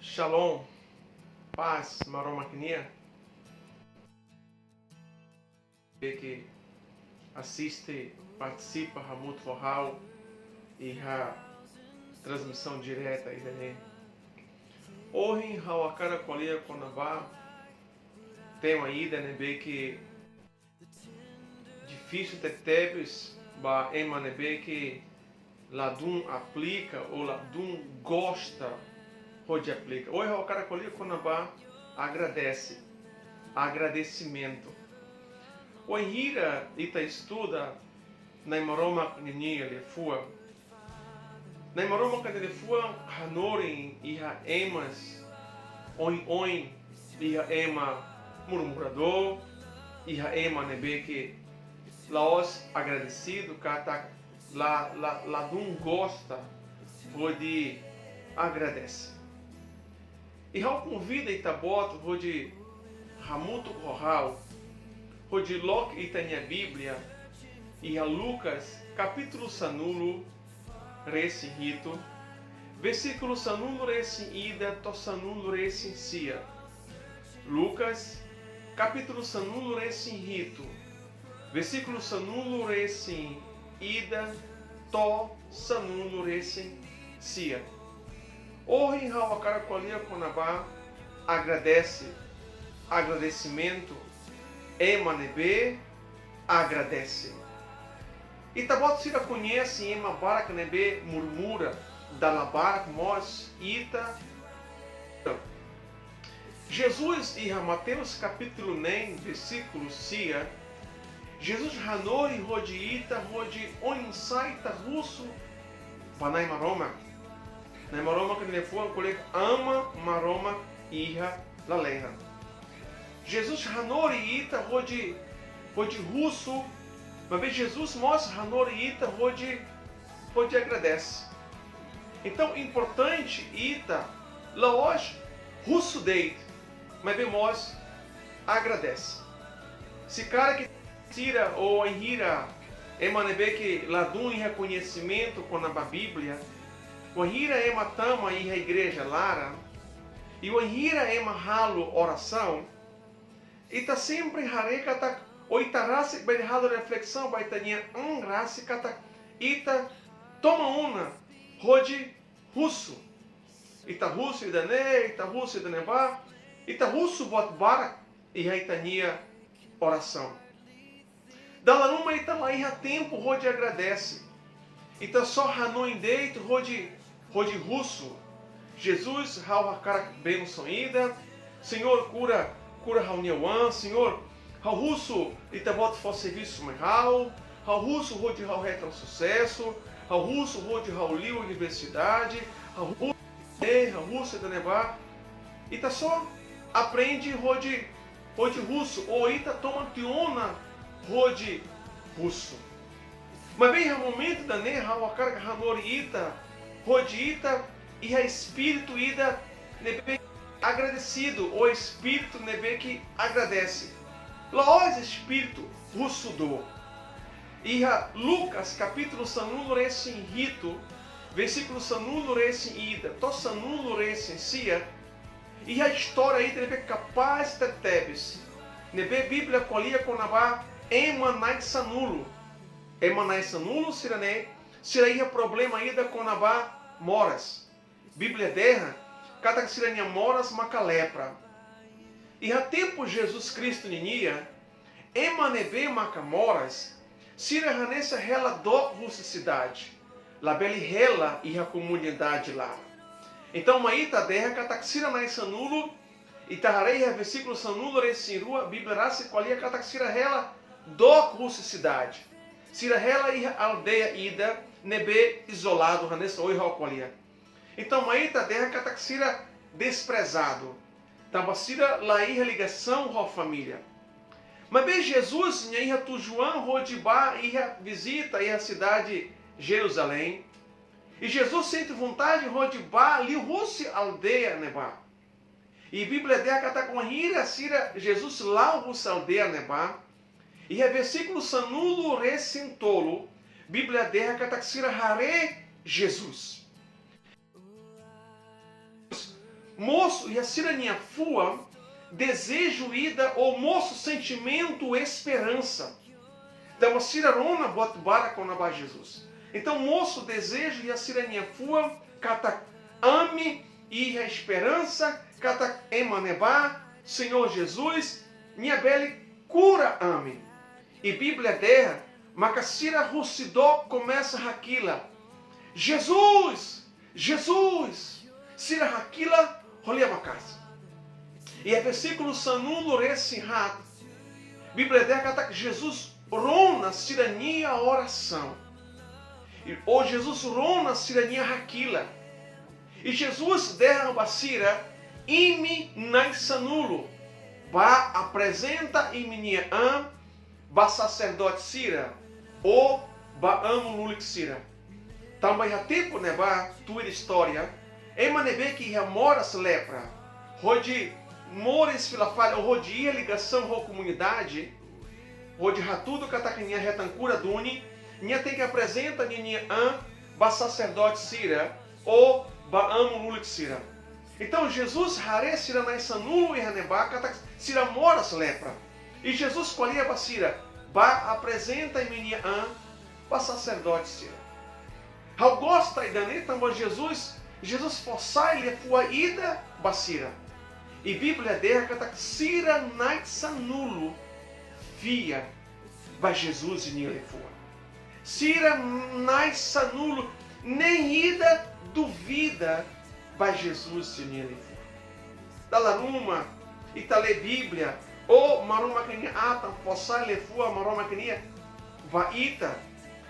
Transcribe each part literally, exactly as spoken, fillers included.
Shalom, pás Maromak nian. Ne'ebé ke asiste, partisipa hamutuk ho ha'u iha transmisaun direta ida-ne'e. Ohin ha'u hakarak ko'alia kona-ba tema ida ne'ebé ke difisil tebetebes ba ema ne'ebé ke ladún aplika ou ladún gosta hodi aplika. Ohin ha'u hakarak ko'alia kona-ba agradese, agradesimentu. Wainhira ita estuda Nai Maromak ninia liafuan, Nai Maromak nia liafuan hanorin iha ema oioin, iha ema murmuradór, iha ema ne'ebé ke la'ós agradesidu, katak la, la, ladún gosta hodi agradese. I ha'u konvida ita-boot hodi hamutuk ho ha'u, hodi loke ita-nia Bíblia iha Lucas kapítulu sanulu resin hitu, versíkulu sanulu resin ida to'o sanulu resin sia. Lucas kapítulu sanulu resin hitu, versíkulu sanulu resin ida to'o sanulu resin sia. Ohin ha'u hakarak ko'alia kona-ba agradese, agradesimentu, ema ne'ebé agradese. Ita-boot sira koñese ema barak ne'ebé murmura, dala barak mós ita. Jesus iha Mateus kapítulu neen, versíkulu sia, Jesus hanorin hodi ita, hodi oinsá ita husu ba Nai Maromak. Nai Maromak nia liafuan ko'alia katak Aman Maromak iha lalehan. Jesus hanorin ita hodi, hodi husu, maibé Jesus mós hanorin ita hodi, hodi agradese. Entaun, importante ita la'ós husu de'it, maibé mós agradese. Se karik sira ou wainhira ema ne'ebé ke ladún iha koñesimentu kona-ba Bíblia, wainhira ema tama iha igreja laran, i wainhira ema halo orasaun, ita sempre haree katak, ou ita rasik bele halo reflesaun ba ita-nia an rasik katak, ita toman ona hodi husu. Ita husu ida-ne'e, ita husu ida-ne'ebá, ita husu buat barak iha ita-nia orasaun. Dala ruma ita la iha tempu hodi agradese. Ita só hanoin de'it hodi, hodi husu. Jesus, ha'u hakarak bensaun ida. Señór, kura, kura ha'u-nia oan. Señór, ha'u husu Ita-Boot fó servisu mai ha'u. Ha'u husu hodi ha'u hetan susesu. Ha'u husu hodi ha'u liu universidade. Ha'u husu, eh, ha'u husu ida-ne'ebá. Ita só aprende hodi, hodi husu, ou ita toman tiha ona hodi husu. Maibé iha momentu ida-ne'e ha'u hakarak hanorin ita, hodi ita iha espíritu ida ne'ebé agradesidu, ou espíritu ne'ebé ke agradese. La'ós espíritu husudór. Iha Lucas kapítulu sanulu resin hitu, versíkulu sanulu resin ida to'o sanulu resin sia, iha istória ida ne'ebé kapás tebetebes, ne'ebé Bíblia ko'alia kona-ba ema na'in-sanulu. Ema na'in-sanulu sira-ne'e, sira iha problema ida kona-ba moras. Bíblia dehan katak sira-nia moras maka lepra. Iha tempu Jesus Kristu ninian, ema ne'ebé maka moras, sira hanesan hela dook husi sidade, labele hela iha komunidade laran. Entaun, mai ita dehan katak sira na'in-sanulu, ita haree iha versíkulu sanulu resin rua, Bíblia rasik ko'alia katak sira hela dook husi sidade. Sira hela iha aldeia ida ne'ebé izoladu, hanesan ohin ha'u ko'alia. Entaun, mai ita dehan katak sira desprezadu, tanba sira la iha ligasaun ho família. Maibé Jesus nia iha tujuan hodi bá iha vizita iha sidade Jerusalém. I Jesus sente vontade hodi bá liuhusi aldeia ne'ebá. I Bíblia dehan katak wainhira sira, Jesus la'o husi aldeia ne'ebá, iha versíkulu sanulu resin tolu, Bíblia dehan katak sira haree Jesus. mosu iha sira-nia fuan dezeju ida ou mosu sentimentu esperansa. Tanba sira rona buat barak kona-ba Jesus. Entaun, mosu dezeju iha sira-nia fuan katak ami iha esperansa katak ema ne'ebá, Señór Jesus, nia bele kura ami. I Bíblia dehan maka sira husi dook komesa hakilar: Jesus! Jesus! Sira hakilar ho lian maka'as. Iha versíkulu sanulu-resin-haat, Bíblia dehan katak Jesus rona sira-nia orasaun. I, ou Jesus rona sira-nia hakilar. I Jesus dehan ba sira: Imi na'in-sanulu, bá aprezenta imi-nia an ba saserdote sira, ou ba amu lulik sira. Tanba iha tempu ne'ebá, tuir istória, ema ne'ebé ke iha moras lepra, hodi moris fila fali, ou hodi iha ligasaun ho komunidade, hodi hatudu katak nia hetan kura duni, nia tenke aprezenta ninia an ba saserdote sira, ou ba amu lulik sira. Entaun, Jesus haree sira na'in-sanulu iha ne'ebá katak sira moras lepra. I Jesus ko'alia ba sira: Bá aprezenta imi-nia an ba saserdote sira. Ha'u gosta ida-ne'e tanba Jesus, Jesus fó sai liafuan ida ba sira. I Bíblia dehan katak sira na'in-sanulu fiar ba Jesus nia liafuan. Sira na'in-sanulu, nein ida duvida ba Jesus nia liafuan. Dala ruma ita lee Bíblia, ou Maromak nia atan fó sai liafuan Maromak nian ba ita,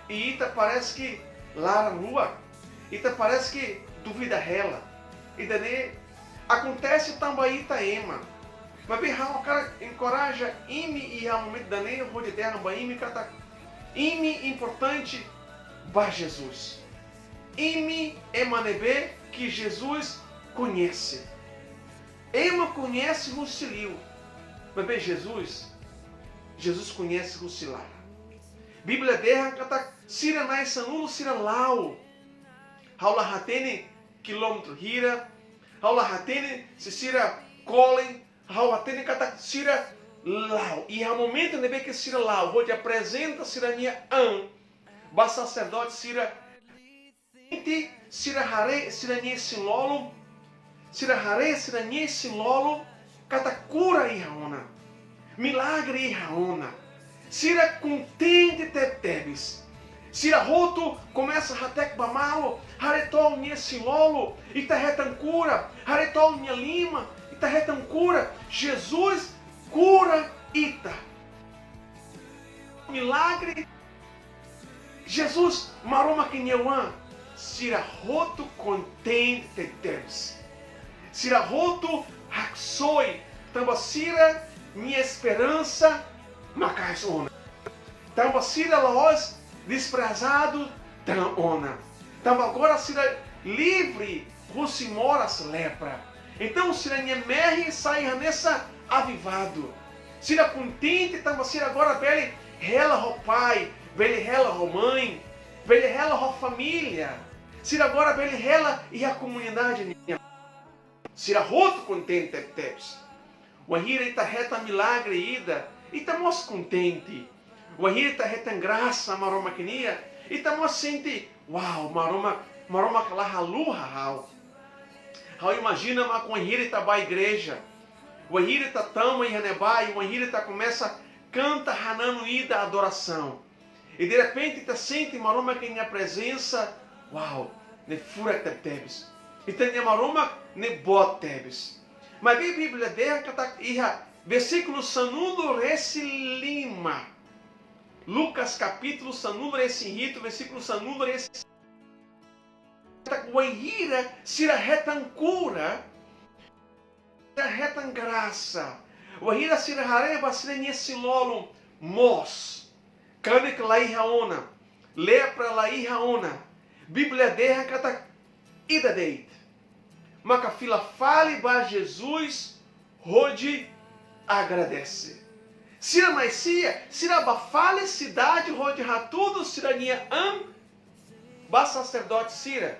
i ita parese ke laran-luak, ita parese ke duvida hela. Ida-ne'e akontese tanba ita ema. Maibé ha'u hakarak enkoraja imi iha momentu ida-ne'e hodi dehan ba imi katak imi importante ba Jesus. Imi ema ne'ebé ke Jesus koñese. Ema koñese husi li'ur. Maibé Jesus, Jesus koñese husi laran. Bíblia dehan katak sira na'in-sanulu sira la'o. Ha'u la hatene kilómetru hira, ha'u la hatene se sira kolen, ha'u hatene katak sira la'o. Iha momentu ne'ebé ke sira la'o, hodi aprezenta sira-nia an ba saserdote sira, entaun sira haree sira-nia isin-lolon, sira haree sira-nia isin-lolon katak kura iha ona, milagre iha ona. Sira kontente tebetebes. Sira hotu komesa hateke ba malu: Haree to'ok nia isin-lolon, ita hetan kura. Haree to'ok nia liman, ita hetan kura. Jesus kura ita. Milagre. Jesus, Maromak nia oan. Sira hotu kontente tebes. Sira hotu haksoit, tanba sira-nia esperansa maka'as ona. Tanba sira la'ós desprezadu tan ona. Tanba agora sira livre husi moras lepra. Entaun, sira-nia mehi sai hanesan avivadu. Sira kontente tanba sira agora bele hela ho pai, bele hela ho mãe, bele hela ho família. Sira agora bele hela iha komunidade nian. Sira hotu kontente tebes. Wainhira ita hetan milagre ida, ita mós kontente. Wainhira ita hetan grasa Maromak nian, ita mós sente: Uau, Maromak, Maromak la haluha ha'u. Ha'u imajina mak wainhira ita bá igreja, wainhira ita tama iha ne'ebá, wainhira ita komesa kanta hananu ida adorasaun, i derrepente ita sente Maromak nia prezensa. Uau, ne'e furak tebetebes. Ita-nia Maromak ne'e boot tebes. Maibé Bíblia dehan katak iha versíkulu sanulu-resin-lima. Lucas kapítulu sanulu-resin-hitu, versíkulu sanulu-resin-, katak wainhira sira hetan kura, sira hetan grasa, wainhira sira haree ba sira-nia isin-lolon moos, kanek la iha ona, lepra la iha ona, Bíblia dehan katak ida de'it maka fila fali ba Jesus hodi agradese. Sira na'in-sia, sira bá fali sidade hodi hatudu sira-nia an ba saserdote sira.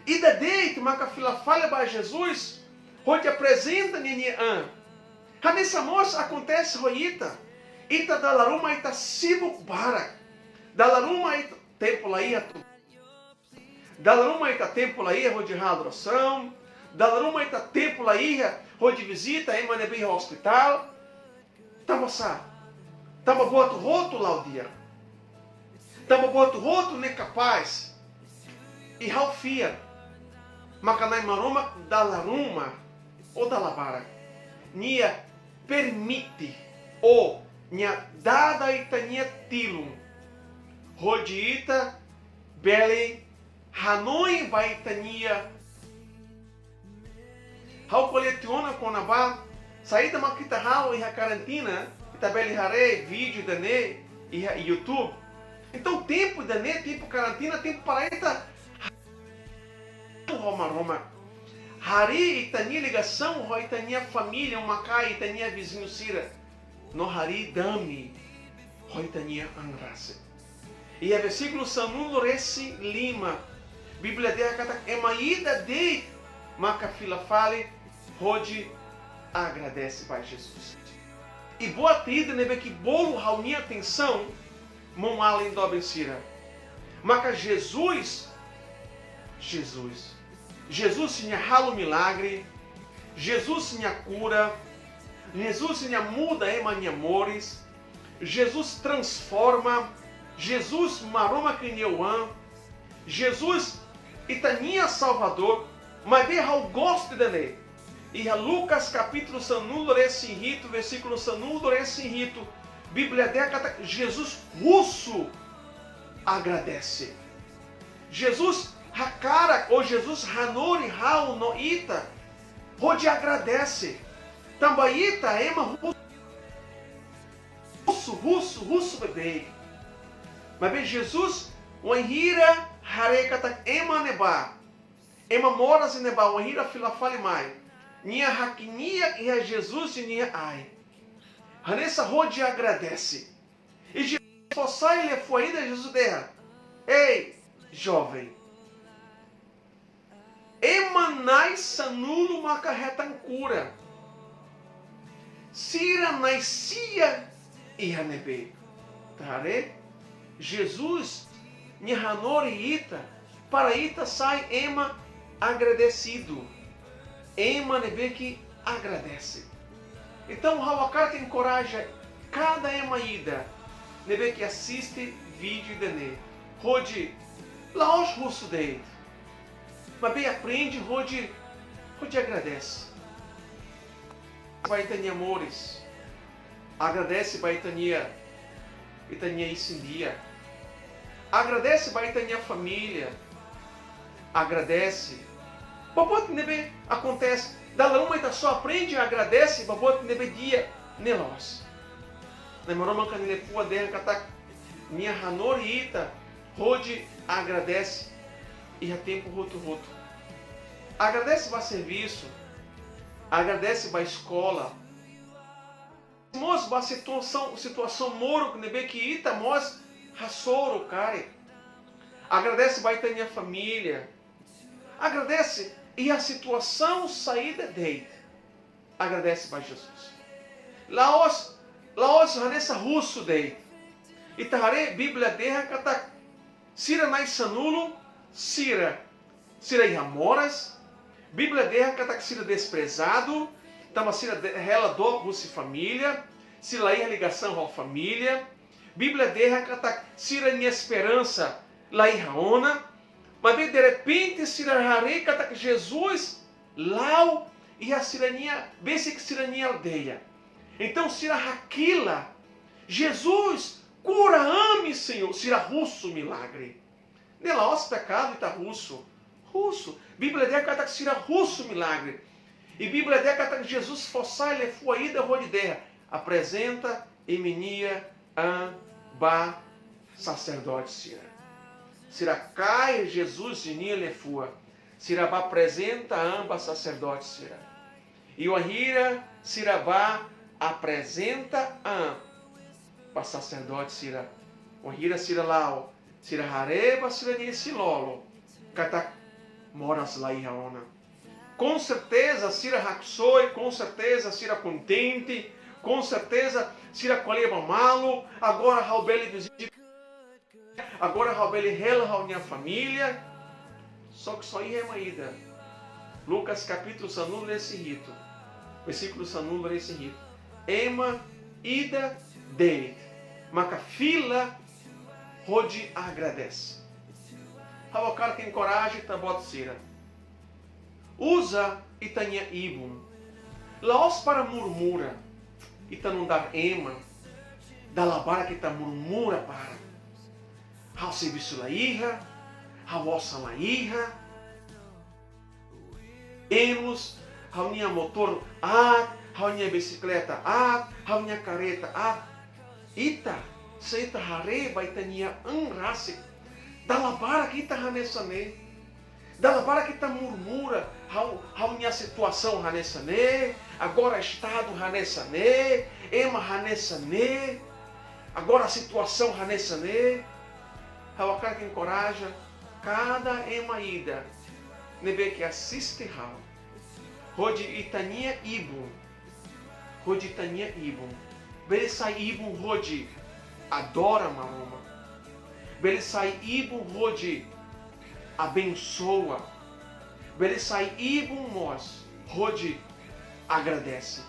Ida de'it maka fila fali ba Jesus hodi aprezenta ninia an. Hanesan mós akontese ho ita. Ita dala ruma ita sibuk barak. Dala ruma ita tempu la iha atu. Dala ruma ita tempu la iha hodi halo orasaun. Dala ruma ita tempu la iha hodi vizita ema ne'ebé iha ospitál. Tanba sá? Tanba buat hotu-hotu la'o di'ak. Tanba buat hotu-hotu ne'e kapás. I ha'u fiar maka Nai Maromak dala ruma, ou dala barak, Nia permite, ou Nia dada ita-nia tilun, hodi ita bele hanoin ba ita-nia. Ha'u ko'alia tiha ona kona-ba saida mak ita halo iha karantina, ita bele haree vídeo ida-ne'e iha YouTube. Entaun, tempu ida-ne'e, tempu karantina, tempu para ita ho Maromak. Harii ita-nia ligasaun ho ita-nia família, umakain, ita-nia viziñu sira. No harii dame ho ita-nia an rasik. Iha versíkulu sanulu-resin-lima, Bíblia dehan katak ema ida de'it maka fila fali hodi agradese ba Jesus. I buat ida ne'ebé ke bolu ha'u-nia atensaun, maun-alin doben sira, maka Jesus, Jesus, Jesus nia halo milagre, Jesus nia kura, Jesus nia muda ema nia moris, Jesus transforma, Jesus Maromak nia Oan, Jesus ita-nia Salvadór. Maibé ha'u gosta ida-ne'e. Iha Lucas kapítulu sanulu-resin-hitu, versíkulu sanulu-resin-hitu, Bíblia dehan katak Jesus husu agradese. Jesus hakarak, ou Jesus hanorin ha'u no ita hodi agradese. Tanba ita ema husu, husu, husu, husu beibeik. Maibé Jesus, wainhira haree katak ema ne'ebá, ema moras ne'ebá, wainhira fila fali mai, nia hakne'ak iha Jesus nia ain, hanesan hodi agradese. I Jesus fó sai liafuan ida, Jesus dehan: Ei, joven, ema na'in-sanulu maka hetan kura. Sira na'in-sia iha ne'ebé? Ita haree, Jesus nia hanorin ita para ita sai ema agradesidu, ema ne'ebé ke agradese. Entaun, ha'u hakarak enkoraja kada ema ida ne'ebé ke asiste vídeo ida-ne'e, hodi la'ós husu de'it, maibé aprende hodi, hodi agradese ba ita-nia moris. Agradese ba ita-nia, ita-nia isin-di'ak. Agradese ba ita-nia família. Agradese ba buat ne'ebé akontese. Dala ruma ita só aprende agradese ba buat ne'ebé di'ak ne'e loos. Nai Maromak nia liafuan dehan katak Nia hanorin ita hodi agradese iha tempu hotu-hotu. Agradese ba servisu. Agradese ba eskola. Mós ba situasaun, situasaun moruk ne'ebé ke ita mós hasoru karik. Agradese ba ita-nia família. Agradese iha situasaun saida de'it. Agradese ba Jesus. La'ós, la'ós hanesan husu de'it. Ita haree Bíblia dehan katak sira na'in-sanulu, sira, sira iha moras. Bíblia dehan katak sira desprezadu, tanba sira de-, hela dook husi família, sira la iha ligasaun ho família. Bíblia dehan katak sira-nia esperansa la iha ona. Maibé derrepente sira haree katak Jesus la'o iha sira-nia, besik sira-nia aldeia. Entaun sira hakilar: Jesus, kura ami, Señór. Sira husu milagre. Ne'e la'ós pekadu ita husu. Husu. Bíblia dehan katak sira husu milagre. I Bíblia dehan katak Jesus fó sai liafuan ida hodi dehan: Aprezenta imi-nia an ba saserdote sira. Sira kaer Jesus nia liafuan, sira bá aprezenta an ba saserdote sira. I wainhira sira bá aprezenta an ba saserdote sira, wainhira sira la'o, sira haree ba sira-nia isin-lolon katak moras la iha ona. Com certeza, sira haksoit, com certeza, sira kontente, com certeza, sira ko'alia ba malu, agora ha'u bele vizita, agora ha'u bele hela ha'u-nia família. Só ke só iha ema ida. Lucas kapítulu sanulu-resin-hitu, versíkulu sanulu-resin-hitu. Ema ida de'it maka fila hodi agradese. Ha'u hakarak enkoraja ita-boot sira. Uza ita-nia ibun. La'ós para murmura. Ita nu'udar ema, dala barak ita murmura para. Ha'u servisu la iha, ha'u osan la iha. Enos, ha'u-nia motór aat, ha'u-nia bisikleta aat, ha'u-nia kareta aat. Ita, se ita haree ba ita-nia an rasik, dala barak ita hanesan ne'e. Dala barak ita murmura, ha'u, ha'u-nia situasaun hanesan ne'e, agora estadu hanesan ne'e, ema hanesan ne'e, agora situasaun hanesan ne'e. Ha'u hakarak enkoraja kada ema ida ne'ebé ke asiste ha'u, hodi ita-nia ibun, hodi ita-nia ibun bele sai ibun hodi adora Maromak, bele sai ibun hodi abensoa, bele sai ibun mós hodi agradese,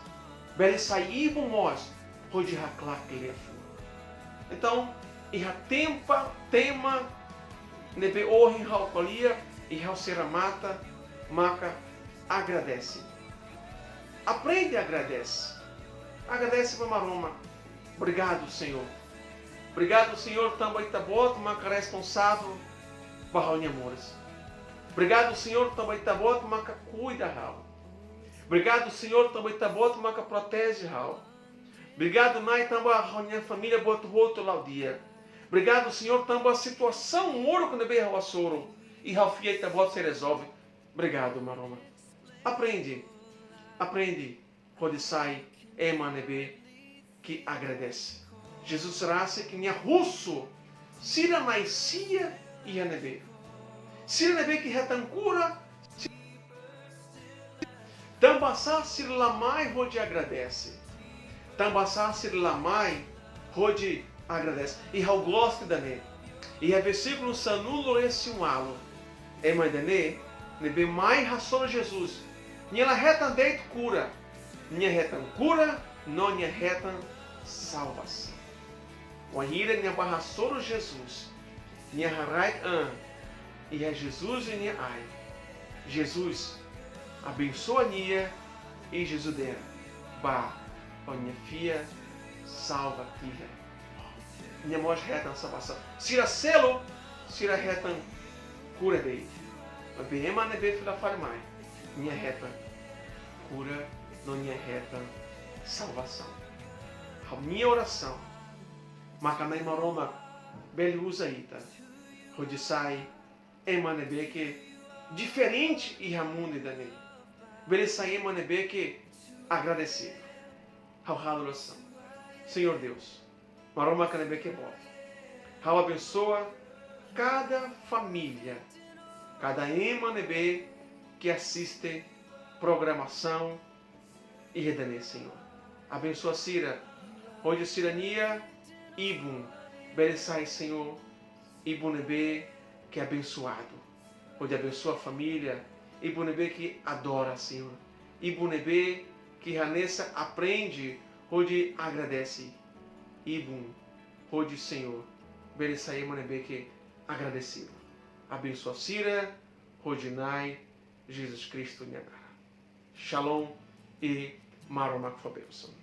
bele sai ibun mós hodi haklaken liafuan. Entaun, iha tempa, tema ne'ebé ohin ha'u ko'alia, i ha'u sei remata, maka agradese. Aprende agradese. Agradese ba Maromak. Obrigadu, Señór. Obrigadu, Señór, tanba Ita-Boot maka responsavel ba ha'u-nia moris. Obrigadu, Señór, tanba Ita-Boot maka kuida ha'u. Obrigadu, Señór, tanba Ita-Boot maka proteje ha'u. Obrigadu, Na'i, tanba ha'u-nia família boot hotu la'o di'ak. Obrigadu, Señór, tanba situasaun moruk ne'ebé ha'u hasoru, i ha'u fiar Ita-Boot sei rezolve. Obrigadu, Maromak. Aprende, aprende hodi sai ema ne'ebé ke agradese. Jesus rasik nia husu sira na'in-sia iha ne'ebé? Sira ne'ebé ke hetan kura, tanbasá sira la mai hodi agradese? Tanbasá sira la mai hodi agradese? I ha'u gosta ida-ne'e. Iha versíkulu sanulu-resin-ualu, ema ida-ne'e ne'ebé mai hasoru Jesus, nia la hetan de'it kura, nia hetan kura no nia hetan salvasaun. Wainhira nia bá hasoru Jesus, nia haraik an iha Jesus nia ain. Jesus abensoa nia i Jesus dehan: "Bá, ó-nia fiar salva tiha." Nia mós hetan salvasaun. Sira seluk, sira hetan kura de'it. Maibé ema ne'ebé fila fali mai, nia hetan kura no nia hetan salvasaun. Ha'u-nia orasaun maka Na'i Maromak bele uza ita hodi sai ema ne'ebé ke diferente iha mundu ida-ne'e. Bele sai ema ne'ebé ke agradesidu. Ha'u halo orasaun. Señór Deus, Maromak ne'ebé ke boot, ha'u abensoa kada família, kada ema ne'ebé ke asiste programasaun ida-ne'e, Señór. Abensoa sira, hodi sira-nia ibun bele sai, Señór, ibun ne'ebé ke abensoadu, hodi abensoa família, ibun ne'ebé ke adora, Señór, ibun ne'ebé ke hanesan aprende hodi agradese, ibun hodi, Señór, bele sai ema ne'ebé ke agradesidu. Abensoa sira hodi Na'i Jesus Kristu nia naran. Shalom i Maromak fó bensaun.